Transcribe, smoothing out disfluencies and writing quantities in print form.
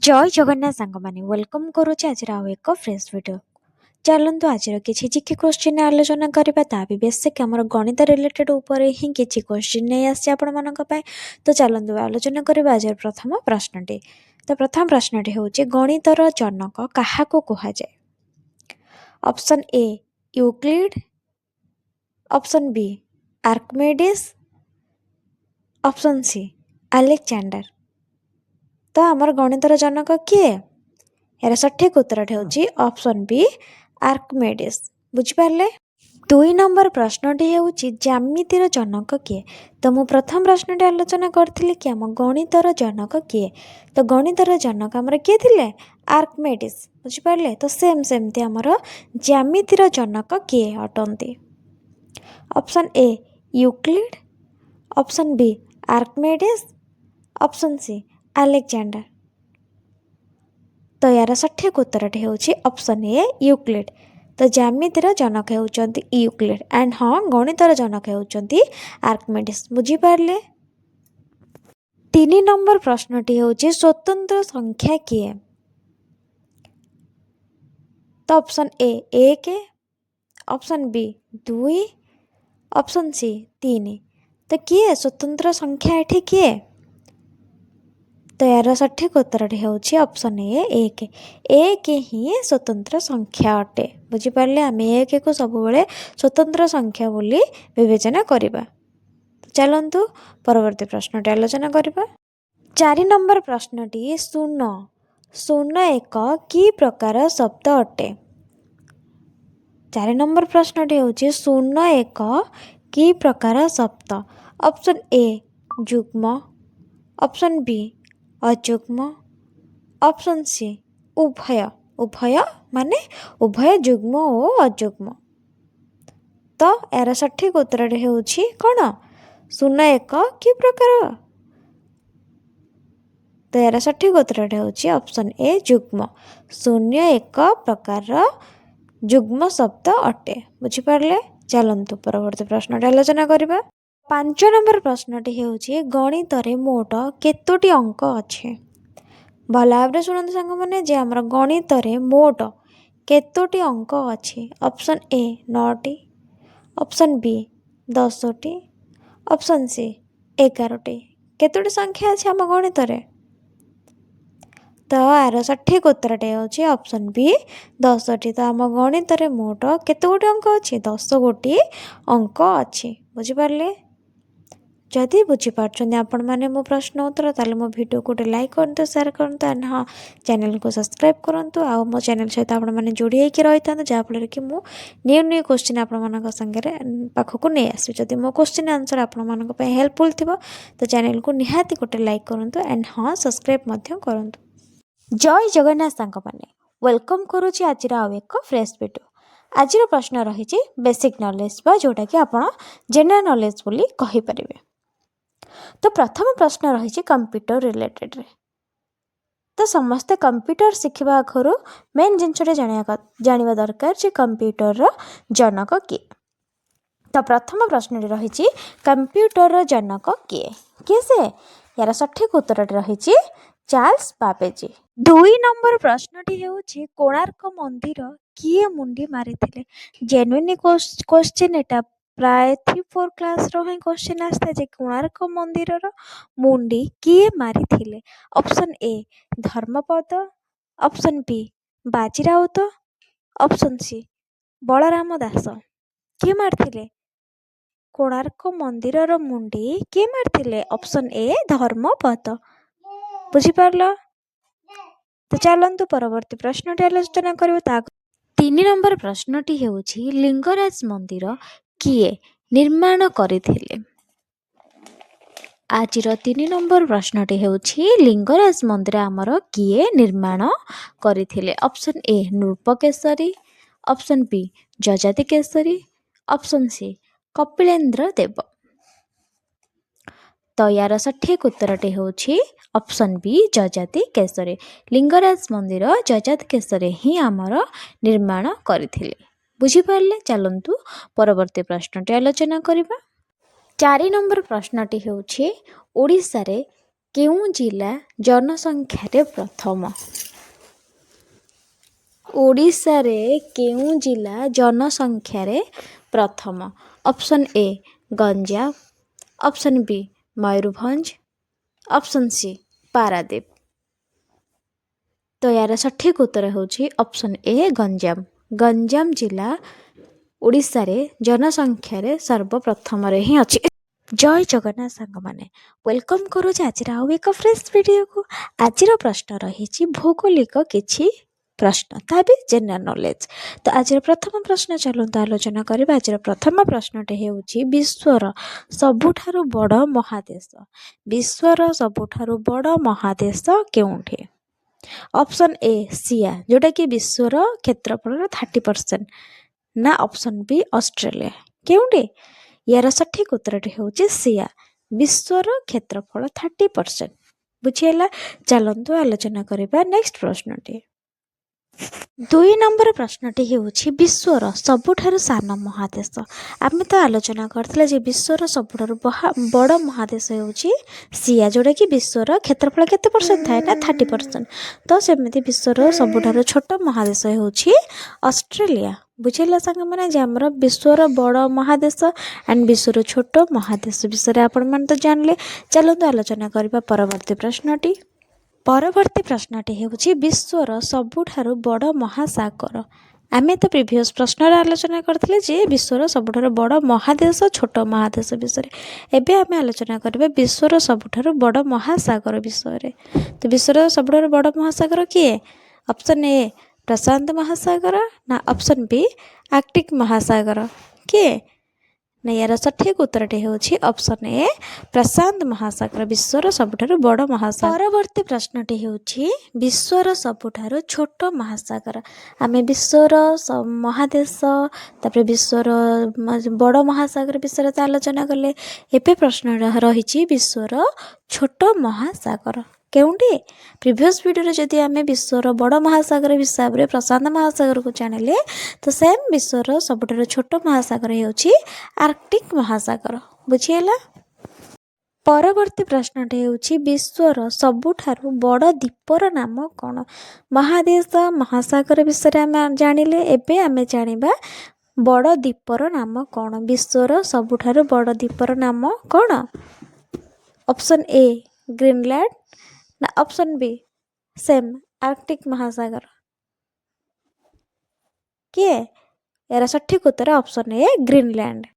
ଜୟ ଜଗନ୍ନାଥ ସାଙ୍ଗମାନେ, welcome କରୁଛି ଆଜିର ଆଉ ଏକ ଫ୍ରେଶ୍ ଭିଡ଼ିଓ। ଚାଲନ୍ତୁ, ଆଜିର କିଛି ଜିକେ କ୍ୱେଶ୍ଚିନ୍ ଆଲୋଚନା କରିବା। ତା ବି ବେସିକ୍ ଆମର ଗଣିତ ରିଲେଟେଡ଼୍ ଉପରେ ହିଁ କିଛି କ୍ୱେଶ୍ଚିନ୍ ନେଇ ଆସିଛି ଆପଣମାନଙ୍କ ପାଇଁ। ତ ଚାଲନ୍ତୁ ଆଲୋଚନା କରିବା ଆଜିର ପ୍ରଥମ ପ୍ରଶ୍ନଟି। ତ ପ୍ରଥମ ପ୍ରଶ୍ନଟି ହେଉଛି, ଗଣିତର ଜନକ କାହାକୁ କୁହାଯାଏ? Option A Euclid, option B Archimedes, option C Alexander. ତ ଆମର ଗଣିତର ଜନକ କିଏ? ଏହାର ସଠିକ୍ ଉତ୍ତରଟି ହେଉଛି ଅପସନ୍ ବି ଆର୍କମେଡିସ୍। ବୁଝିପାରିଲେ? 2 ନମ୍ବର ପ୍ରଶ୍ନଟି ହେଉଛି, ଜ୍ୟାମିତିର ଜନକ କିଏ? ତ ମୁଁ ପ୍ରଥମ ପ୍ରଶ୍ନଟି ଆଲୋଚନା କରିଥିଲି କି ଆମ ଗଣିତର ଜନକ କିଏ। ତ ଗଣିତର ଜନକ ଆମର କିଏ ଥିଲେ? ଆର୍କମେଡିସ୍। ବୁଝିପାରିଲେ? ତ ସେମ୍ ସେମିତି ଆମର ଜ୍ୟାମିତିର ଜନକ କିଏ ଅଟନ୍ତି? Option A Euclid, option B Archimedes, option C Alexander. ତ ଏହାର ସଠିକ୍ ଉତ୍ତରଟି ହେଉଛି ଅପସନ୍ ଏ ୟୁକ୍ଲିଡ୍। ତ ଜ୍ୟାମିତିର ଜନକ ହେଉଛନ୍ତି ୟୁକ୍ଲିଡ୍ ଆଣ୍ଡ ହଁ, ଗଣିତର ଜନକ ହେଉଛନ୍ତି ଆର୍କମେଡିସ୍। ବୁଝିପାରିଲେ? 3 ନମ୍ବର ପ୍ରଶ୍ନଟି ହେଉଛି, ସ୍ୱତନ୍ତ୍ର ସଂଖ୍ୟା କିଏ? ତ option A 1, option B 2, option C 3। ତ କିଏ ସ୍ୱତନ୍ତ୍ର ସଂଖ୍ୟା ଏଠି କିଏ? ତ ଏହାର ସଠିକ୍ ଉତ୍ତରଟି ହେଉଛି ଅପସନ୍ ଏ 1। 1 ହିଁ ସ୍ୱତନ୍ତ୍ର ସଂଖ୍ୟା ଅଟେ। ବୁଝିପାରିଲେ? ଆମେ 1କୁ ସବୁବେଳେ ସ୍ୱତନ୍ତ୍ର ସଂଖ୍ୟା ବୋଲି ବିବେଚନା କରିବା। ଚାଲନ୍ତୁ ପରବର୍ତ୍ତୀ ପ୍ରଶ୍ନଟି ଆଲୋଚନା କରିବା। 4 ନମ୍ବର ପ୍ରଶ୍ନଟି, 0 0 ଏକ କି ପ୍ରକାର ଶବ୍ଦ ଅଟେ? 4 ନମ୍ବର ପ୍ରଶ୍ନଟି ହେଉଛି, 0 ଏକ କି ପ୍ରକାର ଶବ୍ଦ? ଅପସନ୍ ଏ ଯୁଗ୍ମ, ଅପସନ୍ ବି ଅଯୁଗ୍ମ, ଅପସନ୍ ସି ଉଭୟ। ଉଭୟ ମାନେ ଉଭୟ ଯୁଗ୍ମ ଓ ଅଯୁଗ୍ମ। ତ ଏହାର ସଠିକ୍ ଉତ୍ତରଟି ହେଉଛି କ'ଣ? 0 ଏକ କି ପ୍ରକାର? ତ ଏହାର ସଠିକ୍ ଉତ୍ତରଟି ହେଉଛି ଅପସନ୍ ଏ ଯୁଗ୍ମ। ଶୂନ୍ୟ ଏକ ପ୍ରକାରର ଯୁଗ୍ମ ଶବ୍ଦ ଅଟେ। ବୁଝିପାରିଲେ? ଚାଲନ୍ତୁ ପରବର୍ତ୍ତୀ ପ୍ରଶ୍ନଟି ଆଲୋଚନା କରିବା। 5 ନମ୍ବର ପ୍ରଶ୍ନଟି ହେଉଛି, ଗଣିତରେ ମୋଟ କେତୋଟି ଅଙ୍କ ଅଛି? ଭଲ ଭାବରେ ଶୁଣନ୍ତୁ ସାଙ୍ଗମାନେ, ଯେ ଆମର ଗଣିତରେ ମୋଟ କେତୋଟି ଅଙ୍କ ଅଛି? ଅପସନ୍ ଏ 9ଟି, ଅପସନ୍ ବି 10ଟି, ଅପସନ୍ ସି 11ଟି। କେତୋଟି ସଂଖ୍ୟା ଅଛି ଆମ ଗଣିତରେ? ତ ଏହାର ସଠିକ୍ ଉତ୍ତରଟି ହେଉଛି ଅପସନ୍ ବି 10ଟି। ତ ଆମ ଗଣିତରେ ମୋଟ କେତେ ଗୋଟି ଅଙ୍କ ଅଛି? 10 ଗୋଟି ଅଙ୍କ ଅଛି। ବୁଝିପାରିଲେ? ଯଦି ବୁଝିପାରୁଛନ୍ତି ଆପଣମାନେ ମୋ ପ୍ରଶ୍ନ ଉତ୍ତର, ତାହେଲେ ମୋ ଭିଡ଼ିଓକୁ ଗୋଟେ ଲାଇକ୍ କରନ୍ତୁ, ସେୟାର କରନ୍ତୁ ଆଣ୍ଡ ହଁ, ଚ୍ୟାନେଲକୁ ସବସ୍କ୍ରାଇବ୍ କରନ୍ତୁ ଆଉ ମୋ ଚ୍ୟାନେଲ୍ ସହିତ ଆପଣମାନେ ଯୋଡ଼ି ହେଇକି ରହିଥାନ୍ତୁ, ଯାହାଫଳରେ କି ମୁଁ ନ୍ୟୁ ନ୍ୟୁ କୋଶ୍ଚିନ୍ ଆପଣମାନଙ୍କ ସାଙ୍ଗରେ ପାଖକୁ ନେଇ ଆସିବି। ଯଦି ମୋ କୋଶ୍ଚିନ୍ ଆନ୍ସର୍ ଆପଣମାନଙ୍କ ପାଇଁ ହେଲ୍ପଫୁଲ୍ ଥିବ, ତ ଚ୍ୟାନେଲକୁ ନିହାତି ଗୋଟେ ଲାଇକ୍ କରନ୍ତୁ ଆଣ୍ଡ ହଁ, ସବସ୍କ୍ରାଇବ୍ ମଧ୍ୟ କରନ୍ତୁ। ଜୟ ଜଗନ୍ନାଥ ସାଙ୍ଗମାନେ, welcome କରୁଛି ଆଜିର ଆଉ ଏକ ଫ୍ରେଶ୍ ଭିଡ଼ିଓ। ଆଜିର ପ୍ରଶ୍ନ ରହିଛି ବେସିକ୍ ନଲେଜ୍ ବା ଯେଉଁଟାକି ଆପଣ ଜେନେରାଲ୍ ନଲେଜ୍ ବୋଲି କହିପାରିବେ। ତ ପ୍ରଥମ ପ୍ରଶ୍ନ ରହିଛି କମ୍ପ୍ୟୁଟର ରିଲେଟେଡ଼୍ରେ। ତ ସମସ୍ତେ କମ୍ପ୍ୟୁଟର ଶିଖିବା ଆଗରୁ ମେନ୍ ଜିନିଷଟା ଜାଣିବା ଦରକାର ଯେ କମ୍ପ୍ୟୁଟରର ଜନକ କିଏ। ତ ପ୍ରଥମ ପ୍ରଶ୍ନଟି ରହିଛି, କମ୍ପ୍ୟୁଟରର ଜନକ କିଏ? କିଏ ସେ? ଏହାର ସଠିକ୍ ଉତ୍ତରଟି ରହିଛି ଚାର୍ଲସ ବାବେଜି। 2 ନମ୍ବର ପ୍ରଶ୍ନଟି ହେଉଛି, କୋଣାର୍କ ମନ୍ଦିର କିଏ ମୁଣ୍ଡି ମାରିଥିଲେ? ଜେନୁଇନ୍ କ୍ୱେଶ୍ଚିନ୍ ଏଟା। ପ୍ରାୟ 3 4 କ୍ଲାସ୍ର ହିଁ କ୍ୱେଶ୍ଚିନ୍ ଆସିଥାଏ ଯେ କୋଣାର୍କ ମନ୍ଦିରର ମୁଣ୍ଡି କିଏ ମାରିଥିଲେ? Option A Dharmapada, option B Baji Raut, option C Balaram Das. କିଏ ମାରିଥିଲେ? କୋଣାର୍କ ମନ୍ଦିରର ମୁଣ୍ଡି କିଏ ମାରିଥିଲେ? Option A Dharmapada. ବୁଝିପାରିଲ? ତ ଚାଲନ୍ତୁ ପରବର୍ତ୍ତୀ ପ୍ରଶ୍ନଟି ଆଲୋଚନା କରିବା। ତା 3 ନମ୍ବର ପ୍ରଶ୍ନଟି ହେଉଛି, ଲିଙ୍ଗରାଜ ମନ୍ଦିର କିଏ ନିର୍ମାଣ କରିଥିଲେ? ଆଜିର 3 ନମ୍ବର ପ୍ରଶ୍ନଟି ହେଉଛି, ଲିଙ୍ଗରାଜ ମନ୍ଦିର ଆମର କିଏ ନିର୍ମାଣ କରିଥିଲେ? Option A Nripakeshari, option B Yayati Keshari, option C Kapilendra ଦେବ। ତ ୟାର ସଠିକ୍ ଉତ୍ତରଟି ହେଉଛି ଅପସନ୍ ବି ଯଯାତି କେଶରୀ। ଲିଙ୍ଗରାଜ ମନ୍ଦିର ଯଯାତି କେଶରୀ ହିଁ ଆମର ନିର୍ମାଣ କରିଥିଲେ। ବୁଝିପାରିଲେ? ଚାଲନ୍ତୁ ପରବର୍ତ୍ତୀ ପ୍ରଶ୍ନଟି ଆଲୋଚନା କରିବା। 4 ନମ୍ବର ପ୍ରଶ୍ନଟି ହେଉଛି, ଓଡ଼ିଶାରେ କେଉଁ ଜିଲ୍ଲା ଜନସଂଖ୍ୟାରେ ପ୍ରଥମ? ଓଡ଼ିଶାରେ କେଉଁ ଜିଲ୍ଲା ଜନସଂଖ୍ୟାରେ ପ୍ରଥମ? Option A Ganjam, option B Mayurbhanj, option C Paradip. ତ ଏହାର ସଠିକ୍ ଉତ୍ତର ହେଉଛି ଅପସନ୍ ଏ ଗଞ୍ଜାମ। ଗଞ୍ଜାମ ଜିଲ୍ଲା ଓଡ଼ିଶାରେ ଜନସଂଖ୍ୟାରେ ସର୍ବପ୍ରଥମରେ ହିଁ ଅଛି। ଜୟ ଜଗନ୍ନାଥ ସାଙ୍ଗମାନେ, welcome କରୁଛି ଆଜିର ଆଉ ଏକ ଫ୍ରେଶ୍ ଭିଡ଼ିଓକୁ। ଆଜିର ପ୍ରଶ୍ନ ରହିଛି ଭୌଗୋଳିକ କିଛି ପ୍ରଶ୍ନ, ତା ବି ଜେନେରାଲ ନଲେଜ। ତ ଆଜିର ପ୍ରଥମ ପ୍ରଶ୍ନ ଚାଲନ୍ତୁ ଆଲୋଚନା କରିବା। ଆଜିର ପ୍ରଥମ ପ୍ରଶ୍ନଟି ହେଉଛି, ବିଶ୍ୱର ସବୁଠାରୁ ବଡ଼ ମହାଦେଶ, ବିଶ୍ୱର ସବୁଠାରୁ ବଡ଼ ମହାଦେଶ କେଉଁଠି? ଅପସନ୍ ଏ ଏସିଆ, ଯେଉଁଟାକି ବିଶ୍ୱର କ୍ଷେତ୍ରଫଳର 30%, ନା ଅପସନ୍ ବି ଅଷ୍ଟ୍ରେଲିଆ? କେଉଁଠି? ୟାର ସଠିକ୍ ଉତ୍ତରଟି ହେଉଛି ଏସିଆ, ବିଶ୍ୱର କ୍ଷେତ୍ରଫଳ 30%। ବୁଝିହେଲା? ଚାଲନ୍ତୁ ଆଲୋଚନା କରିବା ନେକ୍ସଟ ପ୍ରଶ୍ନଟି। 2 ନମ୍ବର ପ୍ରଶ୍ନଟି ହେଉଛି, ବିଶ୍ୱର ସବୁଠାରୁ ସାନ ମହାଦେଶ। ଆମେ ତ ଆଲୋଚନା କରିଥିଲେ ଯେ ବିଶ୍ୱର ସବୁଠାରୁ ବଡ଼ ମହାଦେଶ ହେଉଛି ଏସିଆ, ଯେଉଁଟାକି ବିଶ୍ୱର କ୍ଷେତ୍ରଫଳ କେତେ ପରସେଣ୍ଟ ଥାଏ ନା 30%। ତ ସେମିତି ବିଶ୍ୱର ସବୁଠାରୁ ଛୋଟ ମହାଦେଶ ହେଉଛି ଅଷ୍ଟ୍ରେଲିଆ। ବୁଝିଲା ସାଙ୍ଗମାନେ, ଯେ ଆମର ବିଶ୍ୱର ବଡ଼ ମହାଦେଶ ଆଣ୍ଡ ବିଶ୍ୱର ଛୋଟ ମହାଦେଶ ବିଷୟରେ ଆପଣମାନେ ତ ଜାଣିଲେ। ଚାଲନ୍ତୁ ଆଲୋଚନା କରିବା ପରବର୍ତ୍ତୀ ପ୍ରଶ୍ନଟି। ପରବର୍ତ୍ତୀ ପ୍ରଶ୍ନଟି ହେଉଛି, ବିଶ୍ୱର ସବୁଠାରୁ ବଡ଼ ମହାସାଗର। ଆମେ ତ ପ୍ରିଭିୟସ୍ ପ୍ରଶ୍ନରେ ଆଲୋଚନା କରିଥିଲେ ଯେ ବିଶ୍ୱର ସବୁଠାରୁ ବଡ଼ ମହାଦେଶ, ଛୋଟ ମହାଦେଶ ବିଷୟରେ। ଏବେ ଆମେ ଆଲୋଚନା କରିବା ବିଶ୍ୱର ସବୁଠାରୁ ବଡ଼ ମହାସାଗର ବିଷୟରେ। ତ ବିଶ୍ୱର ସବୁଠାରୁ ବଡ଼ ମହାସାଗର କିଏ? ଅପସନ୍ ଏ ପ୍ରଶାନ୍ତ ମହାସାଗର ନା ଅପସନ୍ ବି ଆର୍କଟିକ୍ ମହାସାଗର? କିଏ ନା ୟାର ସଠିକ୍ ଉତ୍ତରଟି ହେଉଛି ଅପସନ୍ ଏ ପ୍ରଶାନ୍ତ ମହାସାଗର, ବିଶ୍ୱର ସବୁଠାରୁ ବଡ଼ ମହାସାଗର। ପରବର୍ତ୍ତୀ ପ୍ରଶ୍ନଟି ହେଉଛି, ବିଶ୍ୱର ସବୁଠାରୁ ଛୋଟ ମହାସାଗର। ଆମେ ବିଶ୍ୱର ମହାଦେଶ, ତାପରେ ବିଶ୍ୱର ବଡ଼ ମହାସାଗର ବିଷୟରେ ତ ଆଲୋଚନା କଲେ। ଏବେ ପ୍ରଶ୍ନ ରହିଛି, ବିଶ୍ୱର ଛୋଟ ମହାସାଗର କେଉଁଠି? ପ୍ରିଭିୟସ୍ ଭିଡ଼ିଓରେ ଯଦି ଆମେ ବିଶ୍ୱର ବଡ଼ ମହାସାଗର ହିସାବରେ ପ୍ରଶାନ୍ତ ମହାସାଗରକୁ ଜାଣିଲେ, ତ ସେମ୍ ବିଶ୍ୱର ସବୁଠାରୁ ଛୋଟ ମହାସାଗର ହେଉଛି ଆର୍କଟିକ୍ ମହାସାଗର। ବୁଝିହେଲା? ପରବର୍ତ୍ତୀ ପ୍ରଶ୍ନଟି ହେଉଛି, ବିଶ୍ୱର ସବୁଠାରୁ ବଡ଼ ଦ୍ୱୀପର ନାମ କ'ଣ? ମହାଦେଶ, ମହାସାଗର ବିଷୟରେ ଆମେ ଜାଣିଲେ। ଏବେ ଆମେ ଜାଣିବା ବଡ଼ ଦ୍ୱୀପର ନାମ କ'ଣ। ବିଶ୍ୱର ସବୁଠାରୁ ବଡ଼ ଦ୍ୱୀପର ନାମ କ'ଣ? ଅପସନ୍ ଏ ଗ୍ରୀନଲ୍ୟାଣ୍ଡ ନା ଅପସନ୍ ବି ସେମ୍ ଆର୍କଟିକ୍ ମହାସାଗର? କିଏ? ଏହାର ସଠିକ୍ ଉତ୍ତର ଅପସନ୍ ଏ ଗ୍ରୀନଲ୍ୟାଣ୍ଡ।